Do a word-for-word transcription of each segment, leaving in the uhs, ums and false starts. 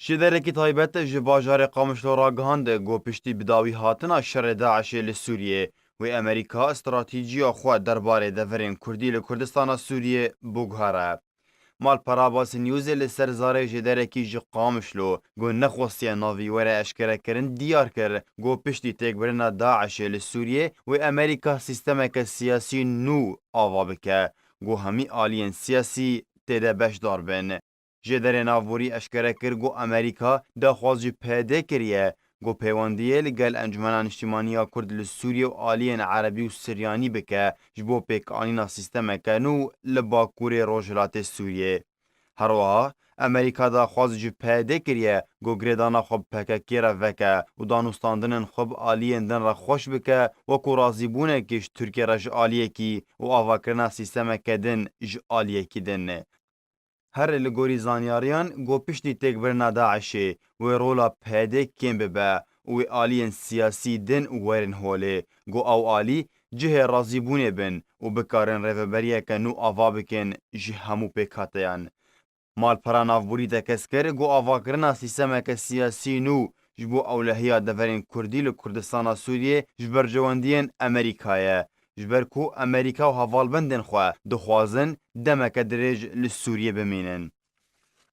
Jêderekî taybet ji bajarê Qamişlo ragihand ku piştî bidawî hatina şerê DAIŞê li Sûriyê, wê Amerîka stratîjiya xwe derbarê deverên Kurdî li Kurdistana Sûriyê biguhere. Malpera Basî Newsê li ser zarê jêderekî ji Qamişlo ku nexwestiye navî were eşkerekirin diyar kir ku piştî têkbirina DAIŞê li Sûriyê wê Amerîka sîstemeke siyasî nû ava bike ku hemî aliyên siyasî tê de beşdar bin. Jêderê navborî eşkere kir ku Amerîka daxwaz ji PYDê kiriye ku pêwendiyê li gel Encumena Niştimanî ya Kurd li Sûriyê û aliyên Erebî û Siryanî bike ji bo pêkanîna sîstemeke nû li Bakurê Rojhilatê Sûriyê. Her wiha Amerîka daxwaz ji PYDê kiriye ku girêdana xwe bi PKKê re veke û danûstandinên xwe bi aliyên din re xweş bike, wekû razîbûnekî ji Tirkiyê re ji aliyekî û avakirina sîstemeke din ji aliyekî din. Her li gorî zanyariyan, ku piştî têkbirina DAIŞê wê rola PYDê kêm bibe û wê aliyên siyasî din werin holê, ku ew alî cihê razîbûnê bin û bikarin rêveberiyeke nû ava bikin ji hemû pêkhateyan. Malpera navborî tekez kir ku avakirina sîstemeke siyasî nû ji bo ewlehiya deverên Kurdî li Kurdistana Sûriyê ji berjewendiyên Amerîka ye, ji ber ku Amerîka û hevalbendên xwe dixwazin demeke dirêj li Sûriyê bimînin.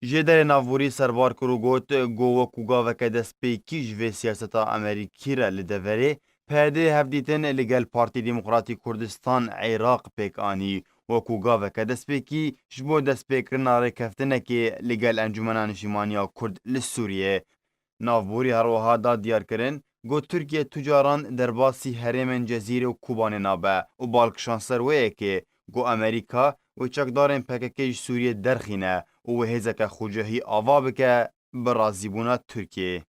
Jêderê navborî serbar kir û got ku wekû gaveke destpêkî ji vê siyaseta Amerîkî re li deverê, PYDê hevdîtin li gel Partî Demokratî Kurdistan Iraq pêk anî, wekû gaveke destpêkî ji bo destpêkirina rêkeftinekê li gel Encumena Niştimanî ya Kurd li Sûriyê. Navborî her wiha da diyarkirin ku Tirkiye tu caran derbasî herêmên Cezîrê û Kobanê nabe û bal kişand ser wê yekê ku Amerîka wê çekdarên PKK ji Sûriyê derxîne û wê hêzeke xucehî ava bike bi razîbûna Tirkiyê.